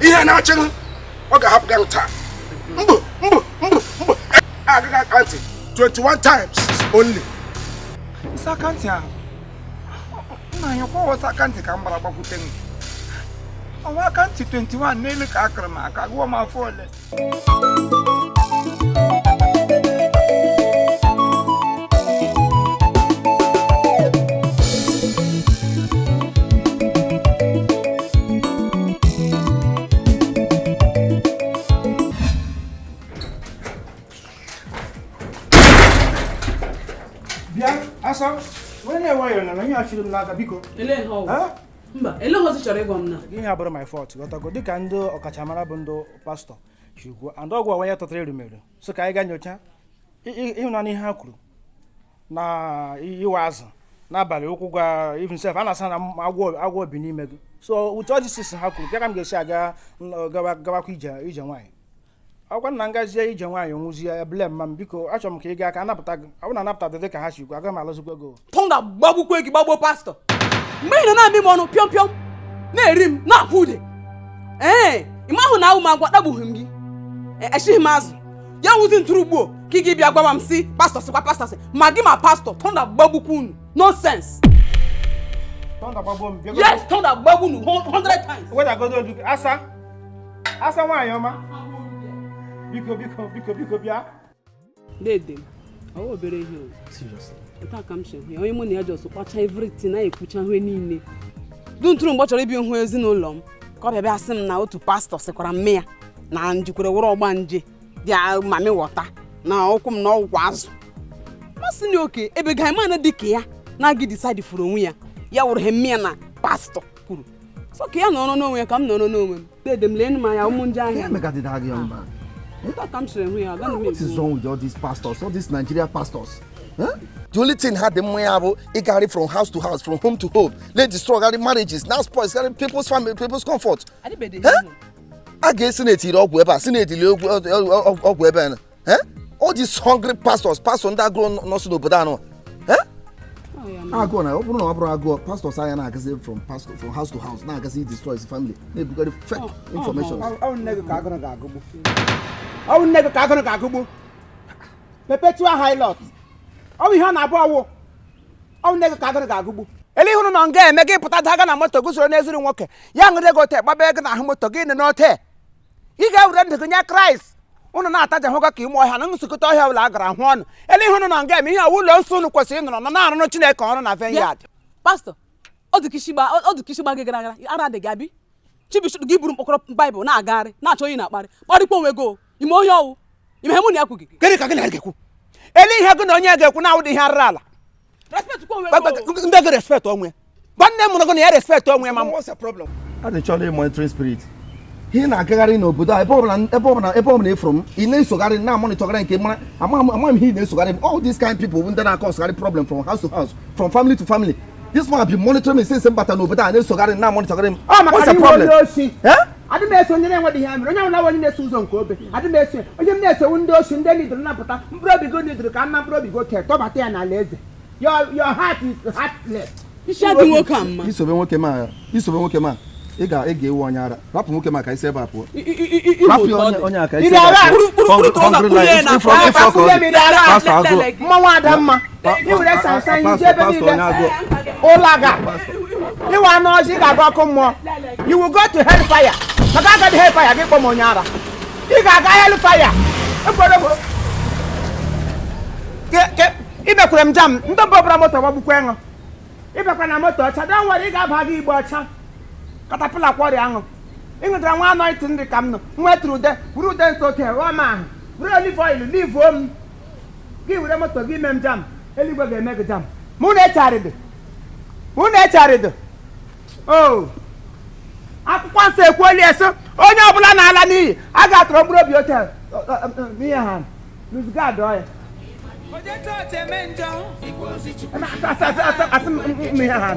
Ihe na-achị gị ọ ga-ahapụ gị taa. Mbụ mbụ mbụ mbụ agaghị aka ntị 21 times only. Isi aka ntị ahụ nna anyị kwọwọsọ aka ntị ka m gbara gbakwute m. Ọwa aka ntị 21 n'elu ka akụrụ m aka gụọ m afọ ole. Bịa, asa, were na-enwe na ihe achịrị m n'aka biko. Mba, ele ihe ọzọ chọrọ ịgwa m na ihe abụrụ my fault, ghọtago dịka ndị ọkachamara bụ ndị pastọ si kwuo and ọgwụ onwe ya tọtara erumeru so ka anyị gaa nyocha ịhụnanya ihe ha kwuru na ịwa azụ n'abalị ụkwụ gwa even sef a na-asa na agwọ bi n'ime gị so with all this ha kwuru ka m ga-esi aga gawakwa ije nwaanyị ọkwa na ngazie ije nwaanyị nwụzie ya blem ma m biko achọrọ m ka ị gaa ka anapụta gị ọ bụrụ na anapụta dị ka ha si kwu agaghị m alụzikwa gị. Tọnda gbagbukwe gị gbagbuo pastọ mgbe ị nọ na-amị m ọnụ pịọm pịọm na-eri m na-akwụ ude ee ị mahụ na awụ m agwa kpagbughị m gị echighị m azụ ya nwụzi ntụrụ ugbuo ka ị gị bịa gwawa m si pastọ sịkwa pastọ sị ma gị ma pastọ tọnda gbagbukwa unu nonsense. Tọnda gbagbuo m. Yes, tọnda gbagbu unu 100 times. Wedagodo odu asa asa nwaanyị ọma biko biko biko biko bịa. Dede m ọ obere ihe o. Seriously. Taa ka m si hụ ya onye mụ na ya jọsụ kpacha everything na-ekwucha ihe niile du ntụrụ mgbe ọ chọrọ ịbịa hụ ezinụlọ m ka ọ bịa bịa sị m na otu pastọ sịkwara mme ya na njikwere wụrụ ọgba nje dị mami wọta na ụkwụ m na ọgwụkwa azụ masị na oke ebe gaimana dị ka ya na-agị decide furu onwe ya ya wụrụ he mme ya na pastọ kwuru so ka ya nọrọ n'onwe ya ka m nọrọ n'onwe m. Dede m lee m anya ụmụ nje ahịa. What is wrong with all these pastors, all these Nigeria pastors? Huh? The only thing ha dị mma ya bụ ịgagharị from house to house, from home to home, let destroy marriages, now spoil people's family, people's comfort. A ga-esi na-etiri ọgwụ ebe a, si na-etiri ọgwụ ebe a. All these hungry pastors, pastors ndị agụụ nọsụ n'obodo anọ. Agụụ na ọ bụrụ na ọ bụrụ agụụ, pastors anya na-agazi from pastor from house to house, na-agazi destroy his family, na-ebugharị fake information. Ọ nne gị ka agụrụ ga-agụgbu. Ọ nne gị ka agụrụ ga-agụgbu. Perpetual hilot. Ọ bụ ihe ọ na-abụ ọwụ. Ọ nne gị ka agụrụ ga-agụgbu. Ele ihụrụ na nga eme gị pụta daga na moto gị soro n'eziri nwoke ya ṅụrụ ego ote gbaba ego n'ahụ moto gị nọ n'ote. Ị ga-ewere ndụ gị nye Kraịst. Unu na-ataja hụga ka ime ọhịa na nsukọta ọhịa ụlọ a gara hụ ọnụ. Ele ihụrụ na nga eme ihe ọwụ ụlọ nsọ unu kwesịrị ịnọrọ nọ na-arụrụ Chineke ọrụ na vineyard. Pastọ ọ dị ka gị gara gara ara dị gị abi Chibuchi gị buru mkpọkọrọ Baịbụl na-agagharị na-achọ onye na-akparị kparịkwa onwe gị ime onye ọwụ ime ihe mụ na ya kwughị. Gịnị ka gị na ya ga-ekwu? Ele ihe gị na onye ga-ekwu na-awụdị ihe arụrụ ala. Ndị gị respect onwe. Gwa nne m mụrụ gị na ya respect onwe ma. What's the problem? A chọrọ monitoring spirit. Ihe na-agagharị n'obodo a ebe ọbụla ịfụrụ m ị na-esogharị na-amonitọgharị nke mara amaghị m ihe ị na-esogharị. All these kind people bụ ndị na-akọsgharị problem from house to house, from family to family. This man be monitoring me since m bata n'obodo a na-esogharị na-amonitọgharị m. What's the problem? Adị m eso onye na-enweghị ihe mere onye ọbụla onye na-eso ụzọ nke obe adị m eso onye m na-esowu ndị osi ndị nidoro napụta mkpụrụ obi gị nidoro ka nna mkpụrụ obi gị oke tọbata ya n'ala eze. Your heart is heartless. Isi adị nwoke a mma. Isobe nwoke ma ị ga-ewu onye ara. Rapụ nwoke ma ka isi ebe a pụọ. Rapụ onye a ka isi ebe a pụọ. Mmanwụ ada mma. Iwere sansan ije ebe niile. Ụlaga. Ịwa anụ ọzọ ị ga-aga ọkụ mmụọ. You will go to hellfire. Maka agadi hellfire gị kpọm onye ara. Ị ga-aga hellfire. Ibekwere m jam ndị mbụ ọbụla moto gbagbukwa ịṅụ. Ịbịakwa na moto ọcha da nwere ị ga-aba gị igbe ọcha. Katapila kwọrịa aṅụ. Ị nwetara nwa anọịtị ndị ka m nọ. Nwetụrụ ude wuru ude nso oke ghọọ m ahụ. Were olive oil livuo m. Gị were moto gị mee m jam. Eluigwe ga-eme gị jam. Mụ na-echarịdị. Mụ na-echarịdị. O akwụkwọ nsọ ekwuola eso onye ọbụla na-ala n'iyi a ga-atọrọ mkpụrụ obi ote n'ihe ha nuzugad ọya. Asị m ihe ha.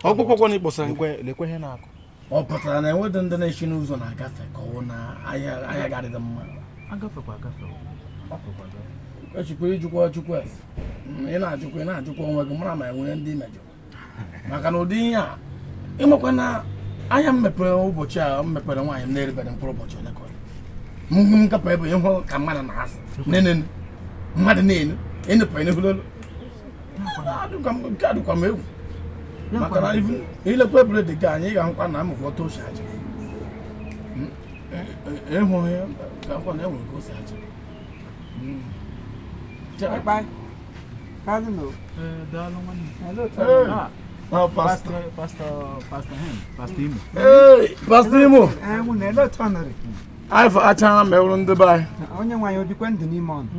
Ọgwụgwọ na ịkpọsara lekwe ihe na-akụ. Ọ pụtara na enweghị ndị na-esi n'ụzọ na-agafe ka ọ na ahịa ga-adịghị mma. Agafekwa agafe. Echukwu ijikwa Chukwu ese. Ị na-ajụkwa onwe gị mara ma enwere ndị mejọrọ. Maka na ụdị ihe a ịmakwa na anya m mepere ụbọchị a m mepere nwaanyị m na-eribere mkpụrụ ụbọchị ole ka ọ dị. M nkapụ ebe ịhụ ka mmadụ na-asị nene mmadụ na-enu enupụ enehulolu nke adịkwa m egwu maka na ilekwa bred gị anyị ga-ahụkwa na amụkwa otu o si aja ịhụ ya ka akwa na enwere ka o si aja. Pastor Imo. Anyị achara m ewuru ndị be anyị. Onye nwaanyị obikwe ndụ n'ime ọnụ.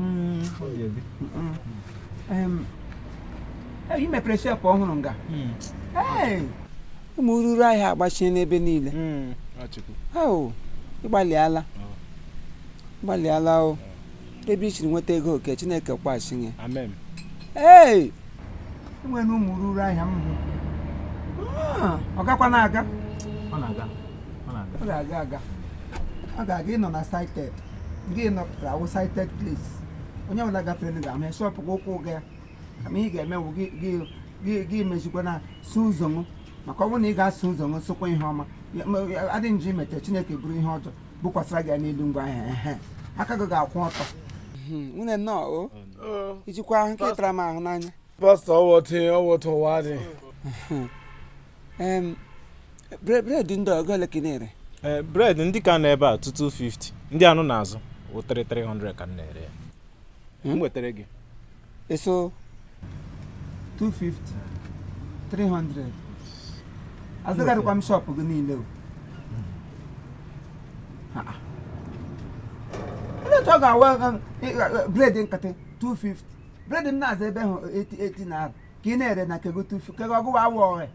Ị mepere shop ọhụrụ nga. Ụmụ ruru ahịa agbachie n'ebe niile. Ịgbalịala. Ịgbalịala o. Ebe i siri nweta ego oke Chineke kwaghachi gị. Amen. Ee! Enwere ụmụ ruru ahịa m hụ. Ọ gakwa na-aga? Ọ na-aga. Ọ ga-aga aga. Ọ ga-aga ịnọ na sited. Gị nọpụtara awụ sited place. Onye ọbụla gafere ga-ahụ ya shọpụ gị ụkwụ gị. Kama ihe ị ga-eme bụ gị mezikwa na sụ ụzọ ṅụ maka ọ bụrụ na ị ga-asụ ụzọ ṅụ sụkwa ihe ọma adị njọ imete Chineke bụrụ ihe ọjọọ bukwasara gị ya n'elu ngwa ahịa aka gị ga-akwụ ọtọ. Nwunye nnọọ o ijikwa ahụ nke tara m ahụ n'anya. Pastọ ọwọtụ ụwa dị. Bred ndị ọgọ ole ka ị na-ere? Bred ndị ka nọ ebe a 250 ndị anụ na-azụ wụ 300 ka m na-ere ya. M wetara gị. Eso 250 300. Azụgarịkwa m shọpụ gị niile o. Olee otu ọ ga-awa bred nkịtị 250 bred m na-azụ ebe ahụ 80 naira ka ị na-ere na kego 250 kego ọgụwa awa ọghẹ.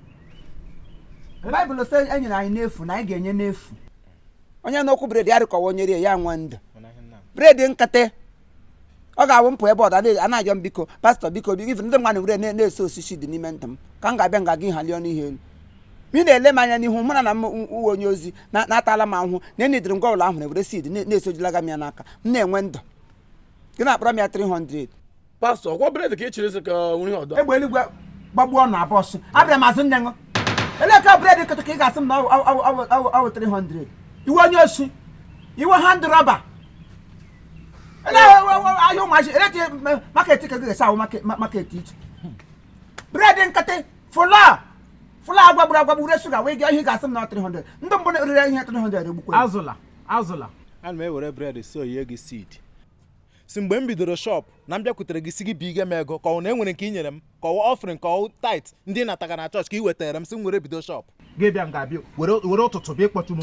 Baịbụl sị e nyere anyị n'efu na anyị ga-enye n'efu. Onye n'okwu bred ya rịkọwa onye rie ya nwe ndụ. Bred nkịtị ọ ga-awụ mpụ ebe ọda a na-ayọ m biko pastọ biko biko ife ndị mmadụ were na-eso osisi dị n'ime ndụ m ka m ga-abịa nga gị halie ọnụ ihe elu. M ị na-ele m anya n'ihu mara na m uwe onye ozi na-atala m ahụhụ na enidiri ngwa ụlọ ahụ were seed na-esojulaga m ya n'aka m na-enwe ndụ. Gị na-akpọrọ m ya 300. Pastọ ọgwọ bred ka ị chịrị sị ka nri ọdọ. Egbe eluigwe gbagbuo na bọsụ abịara m azụ nne ṅụ eleka bred nkịtị ka ị ga-asị m na ọwụ 300. Iwe onye osi iwe hand rọba ahịa ụmụazị eleti maketi ka gị ga-esi awụ maketi iche. Bred nkịtị fụla fụla agwagburu agwagbu ure shuga wee gị ihe ga-asị m na 300. Ndị mbụ rere ihe 300 egbukwe. Azụla azụla. Ana m ewere bred si oyiye gị seed. Si mgbe m bidoro shop na m bịakwutere gị si gị bige m ego ka ọ na enwere nke i nyere m ka ọ offering ka ọ tit ndị nataka na chọọchị ka ị wetara m si m were bido shop. Gị bịa nga abịa were ụtụtụ bịa ịkpọchu m.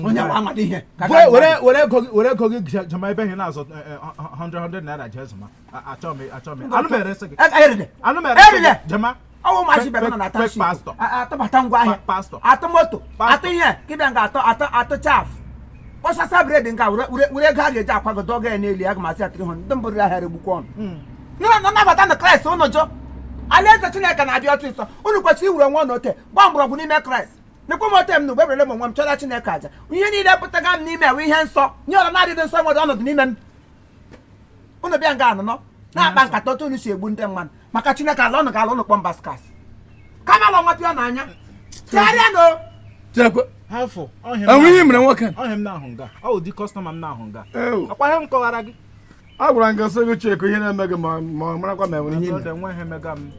Were ego gị jema ebe ihe na-azụ 100 naira jee zụma. Achọ m anụ m eresi gị. Anụ m eresi gị jema. Ọwụ ụmụazị bịara na ata atọbata ngwa ahịa atụ moto atụ ihe ka ịbịa nga atọ atọ atụ chaf kpọsasa bred nga were ego a ga-eji akwago dọga ya n'elu ya ga masị ya 300 ndị mbụ rere ahịa egbukwa ọnụ. Na nabata na Kraịst ụnụ jụ alaeze Chineke na-abịa ọtụtụ unu kwesịrị iwere onwe unu ote gbaa mgbọrọgwụ n'ime Kraịst. Nekwe m ote m na ugbe m onwe m chọrọ Chineke aja ihe niile pụtaga m n'ime ewe ihe nsọ nye ọla na-adịghị nsọ nwere ọnọdụ n'ime m. Unu bịa nga anụnọ na-akpa nkata otu unu si egbu ndị mmadụ maka Chineke ala ọnụ ga-ala ụnụ kpọm baskas kama ala nwa pịa n'anya chegharịa nụ. Hafụ enweghị mere nwoke ọhịa m na-ahụ nga ọ ụdị kọstọma m na-ahụ nga akwa ihe m kọwara gị. A gwara m gị sị gị cheko ihe na-eme gị ma ọ marakwa ma enwere ihe ime nwe ihe mega m.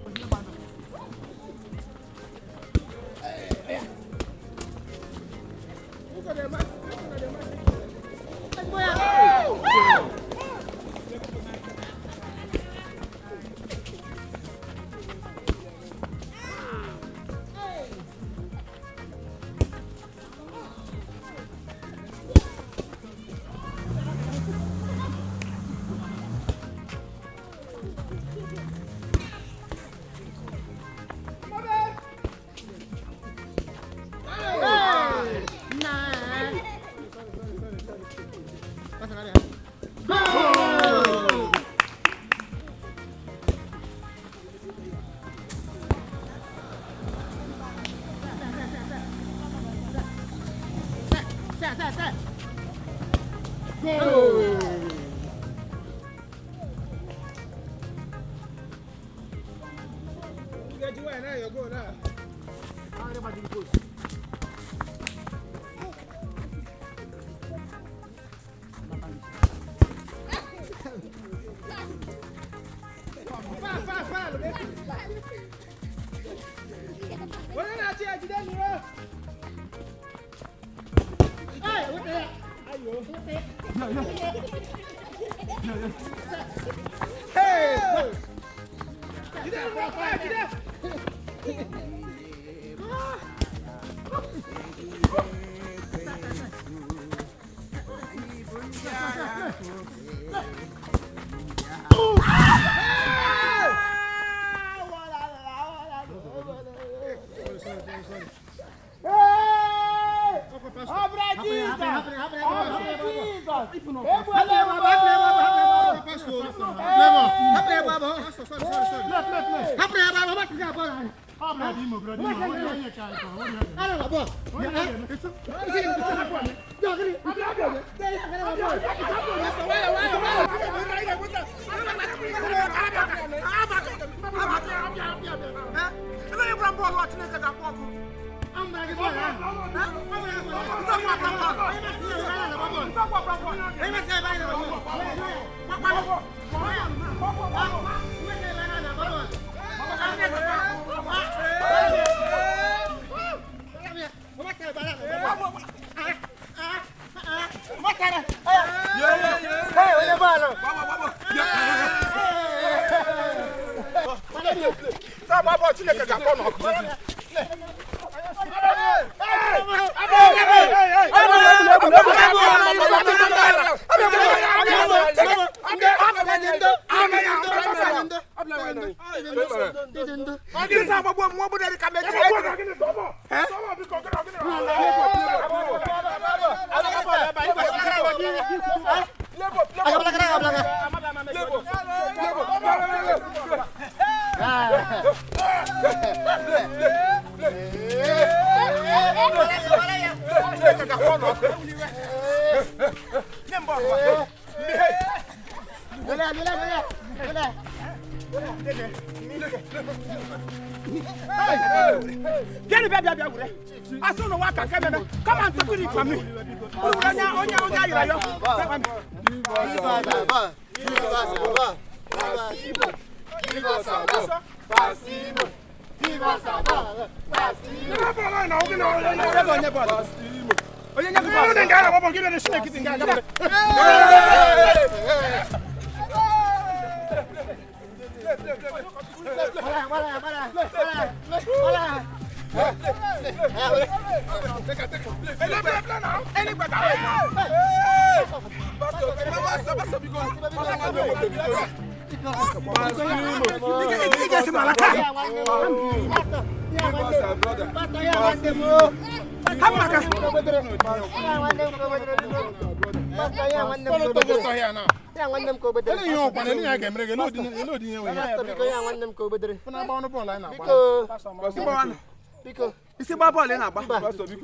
Isi gba bọọlụ ị na-agba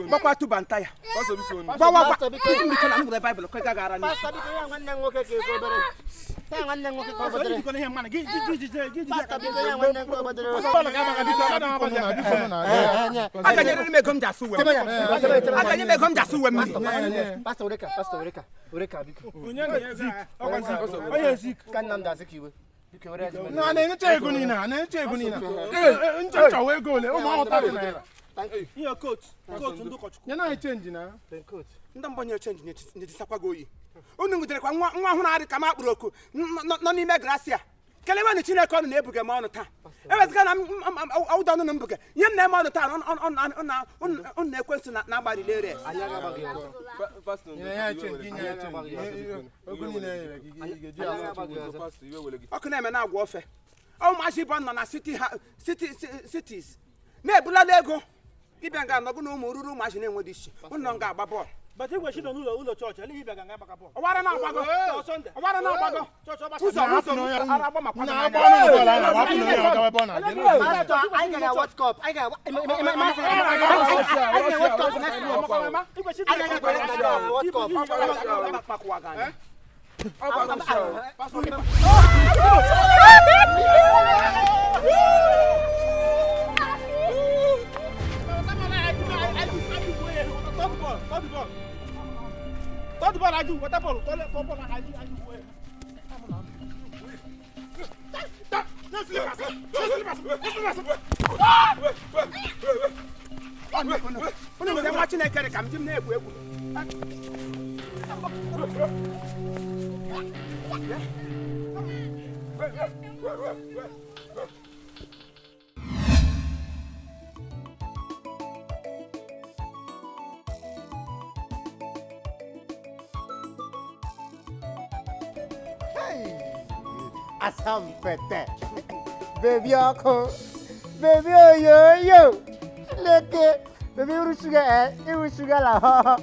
gbakwa tuba nta ya gbawa gba isi na m gụrụ Baịbụl ka gara n'ihu. Aganyere m ego m ji asụ uwe m. Aganye m ego m ji asụ uwe m. Ndị mbọ nyere chenji nyejisakwa gị oyi. Unu nwuderekwa nwa ọhụrụ adị ka m akpụrụ oku nọ n'ime grasia. Kelewenụ Chineke ọnụ na-ebuga m ọnụ taa. Eweziga na ụda ọnụ na mbuga. Ihe m na-eme ọnụ taa unu na-ekwensụ na-agbalị ere. Ọkụ na-eme na-agwa ofe. Ụmụazị ibe nọ na cities na-ebulala ego. Ịbịa nga anọgụ na ụmụ ruru ụmụazị na-enweghị isi. Ụnọ nga agba bọọlụ. Ọwara na-agbago. Ọwara na-agbago. Ụzọ ụzọ ara agba makwa. Tọdụ bọọlụ ajụ, weta bọọlụ, tọọlụ bọọlụ ajụ ajụ wee. Unu nwere nwa Chineke dị ka m ji m na-egwu egwu. Asampete. Baby ọkụ. Baby oyoyo. Chineke. Baby iru shuga iru shuga la họ.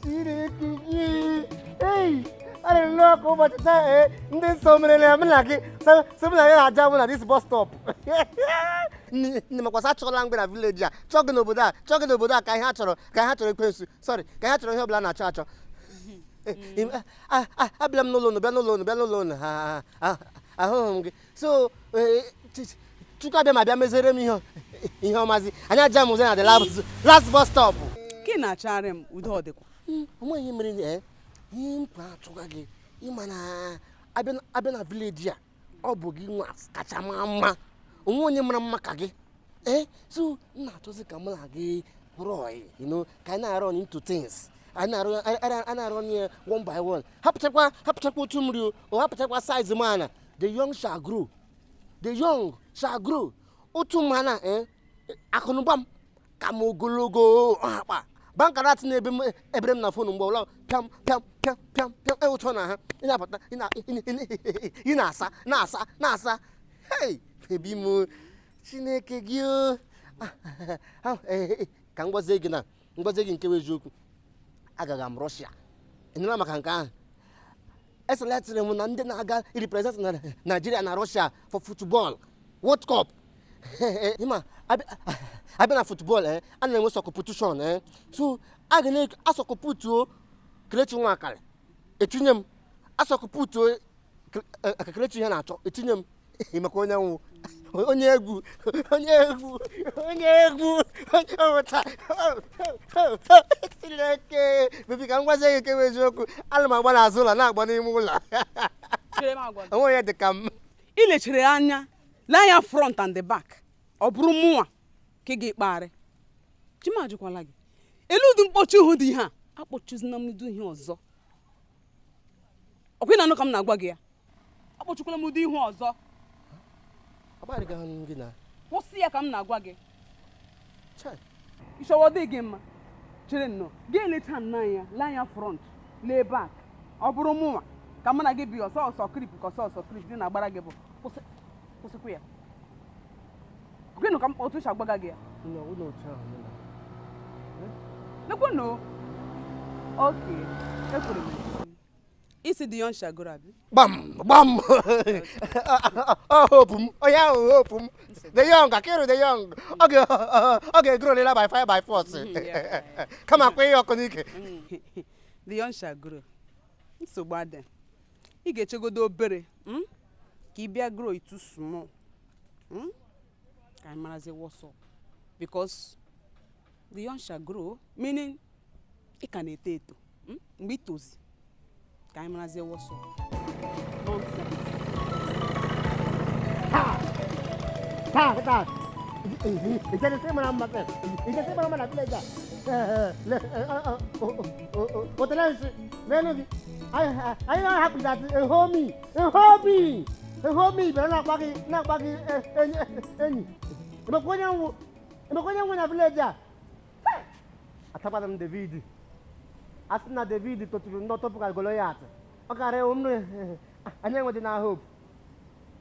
Chineke gị. Hey, a na-ere ọkụ ụbọchị taa ndị nsọ mere na mụ na gị sọ mụ na ya na-aja mụ na this bus stop. Nne makwasị achọla mgbe na village a chọọ gị n'obodo a chọọ gị n'obodo a ka ihe a chọrọ ka ihe a chọrọ ekwensu sorry ka ihe a chọrọ ihe ọbụla na-achọ achọ. Abịala m n'ụlọ unu bịa n'ụlọ unu bịa n'ụlọ unu ahụghị m gị so Chukwu abịa ma bịa meziere m ihe ọmazi anyị aja m ụzọ na the last bus stop. Ka ị na-achagharị m udo ọ dịkwa onwe ihe mere ihe mkpa achụga gị ịma na abịa na vileji a ọ bụ gị nwa kacha maa mma onwe onye mara mma ka gị so m na-achọzi ka mụ na gị bụrụ ọyị you know ka anyị na-arụ on into things a na-arụ onye one by one hapụchakwa otu mmiri o hapụchakwa size mana the young shall grow the young shall grow otu mana akụnụba m ka m ogologo akpa bankarat na-ebe m ebere m na fonu mgbe ọbụla pịam pịam pịam pịam pịam ụtọ na ha ị na-abata ị na-asa na-asa na-asa hey bebi m Chineke gị o ka m gwazie gị na ngwazie gị nke bụ eziokwu agaghị m Russia ịnụla maka nke ahụ eseletịrị m na ndị na-aga represent na Nigeria na Russia for football World Cup ịma abịa na football a na-enwe sọkọpụtishọn so a ga na-asọkọpụtuo Kelechi Nwakali etinye m asọkọpụtuo Kelechi ihe na-achọ etinye m maka onye nwụ onye egwu onye egwu onye egwu onye nweta Chineke bebi ka m gwazie gị nke bụ eziokwu ana m agba n'azụ ụlọ na-agba n'ime ụlọ onwe onye dị ka m ị lechere anya lee anya front and the back ọ bụrụ mụnwa ka ị ga-ekpegharị Chima ajụkwala gị elu ụdị mkpọchi ihu dị ihe a akpọchizina m ụdị ihe ọzọ ọkwa ị na-anụ ka m na-agwa gị ya akpọchikwala m ụdị ihu ọzọ kwụsị ya ka m na-agwa gị ịchọwa dị gị mma chere nnọọ gị elecha nna anya lee anya front lee back ọ bụrụ mụnwa ka mụ na gị bi ọsọ ọsọ krip ka ọsọ ọsọ krip dị na-agbara gị bụ kwụsịkwa ya gịnụ ka m otu si agbaga gị ya lekwanụ oke ekwere m isi dị young shall grow abi gbam gbam ọ hope m onye ahụ hope m the young akiru the young ọ ga-egro lela by fire by force kama kwa ihe ọkụ n'ike the young shall grow nsogbu adị ị ga-echegodo obere ka ị bịa grow itu small ka anyị marazie what's up because the young shall grow meaning ị ka na-eto eto mgbe ị tozi ka anyị marazie what's up. Nonsense. Taa taa ijede mara mma ijede mara mma na village a otele nsị n'elu gị anyị na-ahapụzatị ehomi ehomi ehomi bịara na-akpa gị na-akpa gị enyi emekwa onye nwụ na village a atakwara m David a sị na David toturu ndị ọtọpụ ka Goliath ọ karịa ụmụ anyị enwedị na hope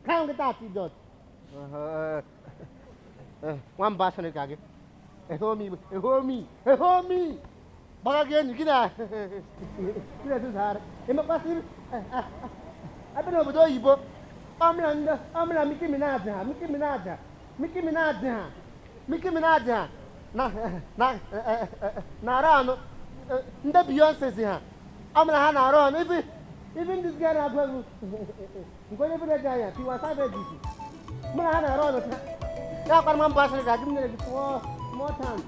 ka nkịta atị jọt nwamba asịrị ka gị ehomi ehomi ehomi gbaga gị enyi gị na na-etụzagharị emekwasịrị abịa n'obodo oyibo ọmịna Nicki Minaj ha Nicki Minaj ha Nicki Minaj ha Nicki Minaj ha na-arụ anụ ndị Beyonce si ha ọmịna ha na-arụ ọnụ even this guy na-agụ egwu nke onye village anya Tiwa Savage mụ na ha na-arụ ọnụ ya akwara m mba asịrị ka gị m nyere gị small time.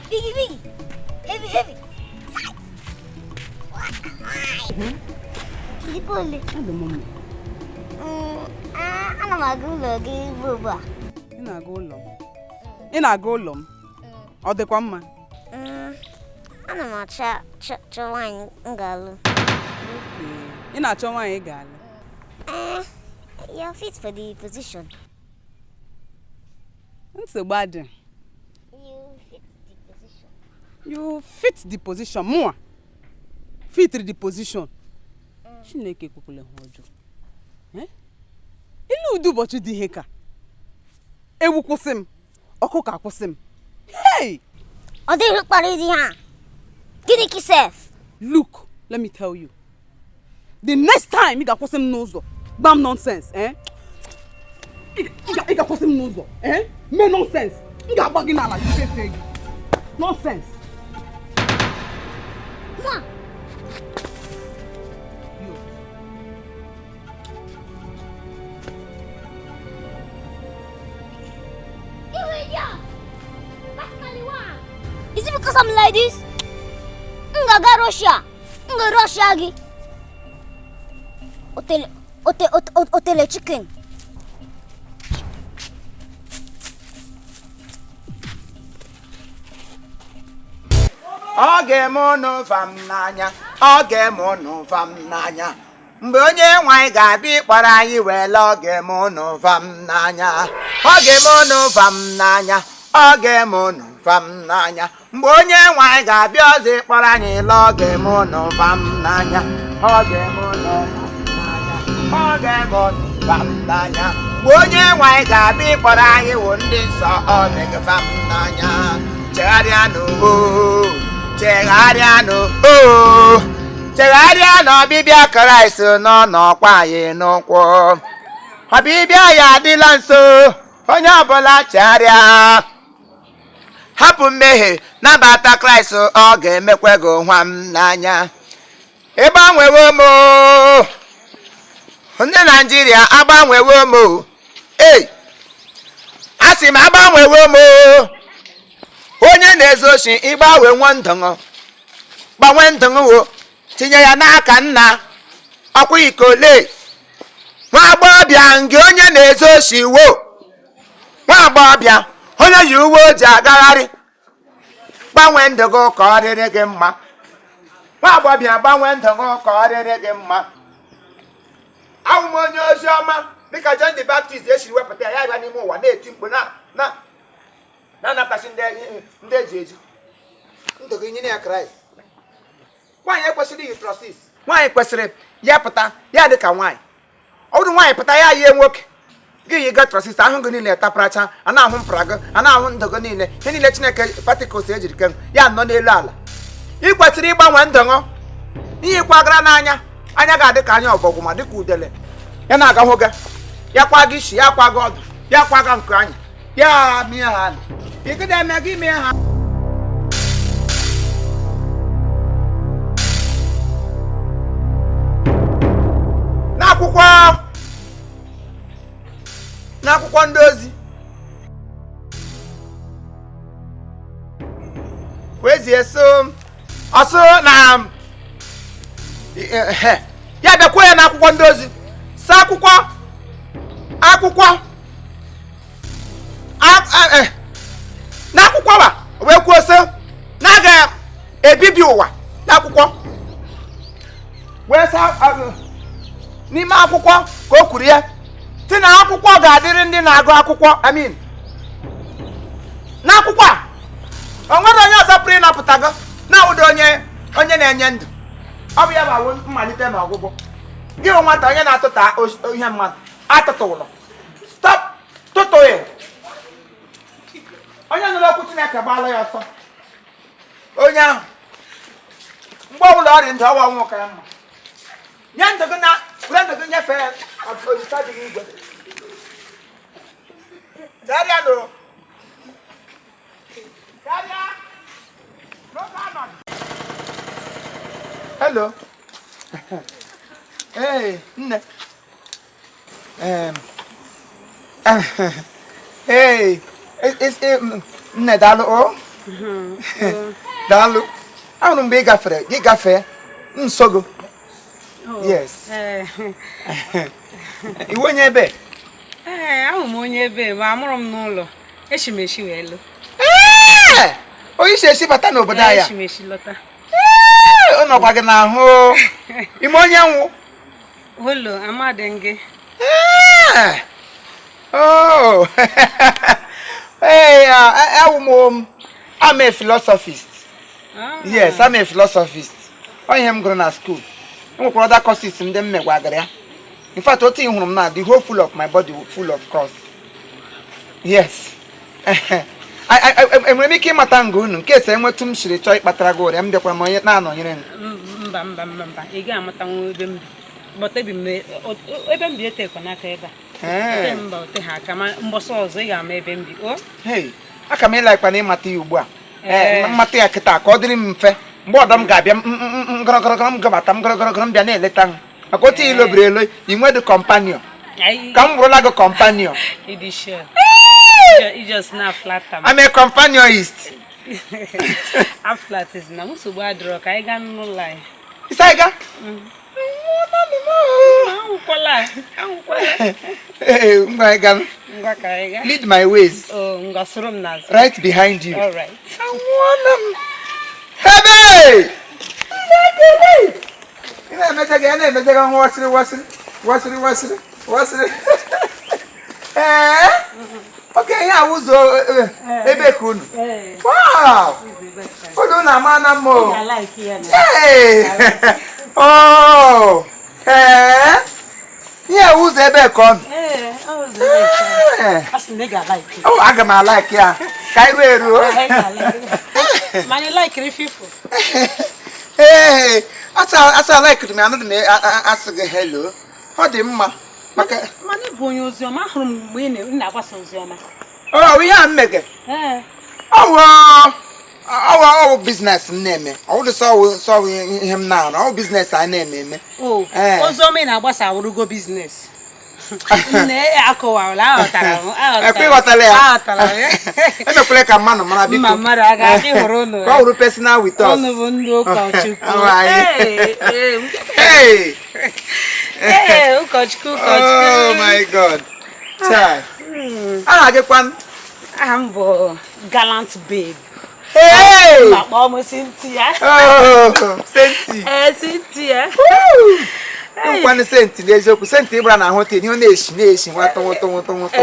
Biggie, biggie. Heavy, heavy. Dịkwa ole? Adị m mma. Ana m aga ụlọ gị ugbu a. Ị na-aga ụlọ m? Ị na-aga ụlọ m? Ọ dịkwa mma? Ana m achọ chọ nwaanyị m ga-alụ. Ị na-achọ nwaanyị ị ga-alụ? You're fit for the position. Nsogbu adị. You fit the position. You fit the position. Mụnwa fit the position. Chineke ekwekwala ha ọjọọ. Ile ụdị ụbọchị dị ihe ka ewu kwụsị m, ọkụkọ akwụsị m. Hey! Ọ dịghị kpara ịdị ha. Gịnị ka sef? Look, let me tell you. The next time ị ga-akwụsị m n'ụzọ, gba m nonsense, eh? Ị ga-akwụsị m n'ụzọ, eh? Mee nonsense. M ga-agba gị n'ala gị fefe gị. Nonsense. Mwa! You idiot! Basically one. Is it because I'm like this? M ga-aga Russia. M ga Russia gị. Otele, ote, ote, otele chicken. Ọ ga-eme ụnụ vam n'anya, ọ ga-eme ụnụ vam n'anya. Mgbe onye nwanyị ga-abịa ịkpọrọ anyị wee laa, ọ ga-eme ụnụ vam n'anya. Ọ ga-eme ụnụ vam n'anya, ọ ga-eme ụnụ vam n'anya. Mgbe onye nwanyị ga-abịa ọzọ ịkpọrọ anyị laa, ọ ga-eme ụnụ vam n'anya. Ọ ga-eme ụnụ vam n'anya, ọ ga-eme ụnụ vam n'anya. Mgbe onye nwanyị ga-abịa ịkpọrọ anyị wụ ndị nsọ, ọ ga-eme vam n'anya. Chegharịanụ o, chegharịanụ o, chegharịa na ọbịbịa Kraịst nọ n'ọkwa anyị n'ụkwụ. Ọbịbịa ya adịla nso, onye ọbụla chegharịa. Hapụ mmehie, nabata Kraịst, ọ ga-emekwa gị nwa m n'anya. Ịgbanwewo m o, ndị Naijiria agbanwewo m o. Ei, asị m agbanwewo m o. Onye na-ezu oshi, ịgbanwe nwa ndụṅụ, gbanwe ndụṅụ wo, tinye ya n'aka nna ọkwa ikole. Nwa agbọghọbịa ngị onye na-ezu oshi wo, nwa agbọghọbịa onye yi uwe o ji agagharị, gbanwe ndụ gị ka ọ dịrị gị mma. Nwa agbọghọbịa gbanwe ndụ gị ka ọ dịrị gị mma. Ahụ m onye ozi ọma dịka John the Baptist esiri wepụta ya, ya bịa n'ime ụwa na-eti mkpu na na na-anapụtasị ndị eji eji. Ndụ gị nyere ya Kraịst. Nwaanyị ekwesịrị iyi trousers. Nwaanyị kwesịrị ya pụta ya dị ka nwaanyị. Ọ bụrụ nwaanyị pụta ya yie nwoke, gị yi ga trousers, ahụ gị niile taparacha, a na-ahụ mpara gị, a na-ahụ ndụ gị niile, ihe niile Chineke particles ejiri ke ya nọ n'elu ala. Ị kwesịrị ịgbanwe ndụ gị. Ihe kwagara n'anya, anya ga-adị ka anya ọbọgwụ ma dịka udele. Ya na-aga hụ gị, ya kwa gị isi, ya kwa gị ọdụ, ya kwa gị nke anya, ya mie ha ala. Ị gịdị eme gị mie ha. N'akwụkwọ ndị ozi wezie so ọsụ na ya bịakwuo ya n'akwụkwọ ndị ozi sa akwụkwọ akwụkwọ n'akwụkwọ wa wee kwuo sị na a ga-ebibi ụwa n'akwụkwọ wee sa n'ime akwụkwọ ka o kwuru ya si na akwụkwọ ga-adịrị ndị na-agụ akwụkwọ. Amin. N'akwụkwọ a o nwere onye ọzọ pụrụ ịnapụta gị na-awụdo onye onye na-enye ndụ. Ọ bụ ya bụ awụ mmalite na ọgwụgwụ. Gị bụ nwata onye na-atụta ihe mmadụ atụtụ ụlọ, stop tụtụghị. Onye nụrụ okwu Chineke gbaala ya ọsọ. Onye ahụ mgbe ọbụla ọ dị ndụ ọwa ọnwụ ka ya mma. Nye ndụ gị na were ndụ gị nyefee olisa dị n'igwe. Chegharịa nụ. Chegharịa. N'oge anọdụ. Hello. Hey, nne. Hey, nne daalụ o. Daalụ. Ahụrụ m mgbe ị gafere, gị gafee nsogo. Yes. Iwe onye ebe? Ee, ahụ m onye ebe, ma amụrụ m n'ụlọ. Eshi m eshi wee lụ. Ee! Onye isi esi bata n'obodo anyị a? Eshi m eshi lọta. Ee, ọ nọkwa gị n'ahụ. Ime onye nwụ? Holo, amadị m gị. Ee! Oh! Hey, awụ m, I'm a philosophist. Yes, I'm a philosophist. Ọ ihe m gụrụ na school. Enwekwara other courses ndị m megwagara ya. In fact, otu ị hụrụ m na the whole full of my body full of course. Yes. Enwere m ike ịmata nga unu nke ese enwetu m siri chọọ ịkpatara gị ụrịa m bịakwara m onye na-anọnyere m. Mba, mba, mba, mba, ị gaghị amatanwu ebe m bi. But ebi m ebe m bi etekwa n'aka ebe a. Ee. Ote mba, ote ha aka, ma mbọsị ọzọ ị ga-ama ebe m bi. O? Hey, aka m ịlaikwa na ịmata ya ugbu a. Ee, mmata ya kịta ka ọ dịrị m mfe. Mgbe ọdọ m ga-abịa m gọrọgọrọ m gabata m gọrọgọrọ m bịa na-eleta m. Maka otu ilobiri elo, ị nwedị companion. Ka m bụrụla gị companion. Ịdị sure. You just na flatter m. I'm a companionist. A flat is na nsogbu adịrọ, ka anyị gaa n'ụlọ anyị. Isi anyị gaa? Anwụkwala, anwụkwala. Ee, ngwa anyị gaa. Ngwa ka anyị gaa. Lead my ways. Oh, ngwa soro m n'azụ. Right behind you. All right. Anwụọla m. Ebe! Ị na-emeje gị, ị na-emeje gị ọnwa wasịrị wasịrị wasịrị wasịrị wasịrị. Ee? Oke ihe a ụzọ ebe ka unu. Wow! Unu na-ama na mma o. Hey! Oh! Ee? Ihe a ụzọ ebe ka ọ nọ. Oh, aga m alike ya. Ka anyị ruo eruo. Mana laikiri fifo. Ee, asa laikiri m, anụdị m asị gị hello. Ọ dị mma. Maka mana ị bụ onye oziọma, ahụrụ m mgbe ị na-agbasa oziọma. Ọ ihe a m mege. Ọwụ business m na-eme. Ọ wụdị sọwụ ihe m na-arụ. Ọwụ business a na-eme eme. Oziọma ị na-agbasa awụrụgo business. Nne, akọwala, aghọtara m. Ekwe ịghọtala ya. Emekwala ka mmadụ mara biko. Mma mmadụ aga adị hụrụ unu. Ka ọ wụrụ personal with us. Unu bụ ndị ụkọchukwu. Hey! Ee, ụkọchukwu, ụkọchukwu. Oh my God. Chai. Aha gị kwanụ? Aha m bụ Gallant Babe. Hey! Ma kpọọ m Cynthia. Oh, Cynthia. Ee, Cynthia. Nkwanụ senti n'eziokwu, senti ịgbara na ahụ ihe ọ na-eshi na-eshi nwatụ nwatụ nwatụ nwatụ.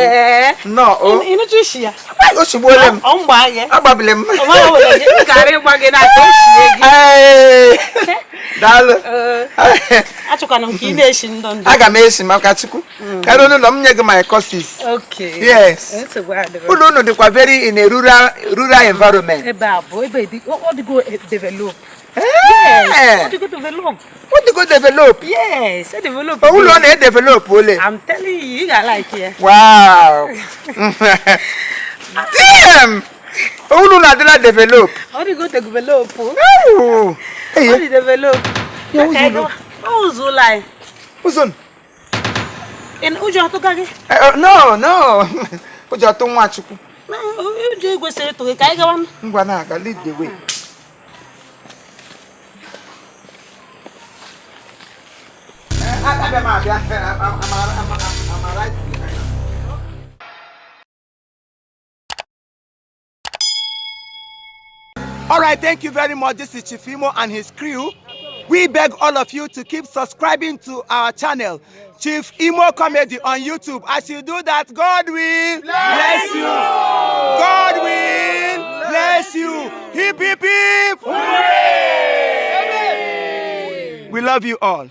Nnọọ o. Ịnụcha isi ya? O shigbuole m. Ọ mgba gị. Agbabile m. Ọ maghị were gị, m gara ịgba gị n'aka o shie gị. Daalụ. Achọkwana m ka ị na-eshi ndụ ndụ. Aga m eshi maka Chukwu. Karịa n'ụlọ m nye gị my courses. Okay. Yes. Ụlọ unu dịkwa very in a rural environment. Ebe a bụ ebe ọ dịgo develop. Yes, ọ dịgo develop. Ọ dịgo develop. Yes, ọ develop. Ụlọ na-edevelop ole? I'm telling you, ị ga-alike ya. Wow. Damn! Ụlọ na-adịla develop. Ọ dịgo develop. Ọ dị develop. Ụzọ ụlọ anyị. Ụzọ? Ụjọ atụga gị? No, no. Ụjọ atụ Nwachukwu. Ụjọ egwesịrị ịtụ gị, ka anyị gawa. Ngwa na-aga, lead the way. I'm right behind. All right, thank you very much. This is Chief Imo and his crew. We beg all of you to keep subscribing to our channel, Chief Imo Comedy on YouTube. As you do that, God will bless you. God will bless you. Hip, hip, hip. Hooray! We love you all.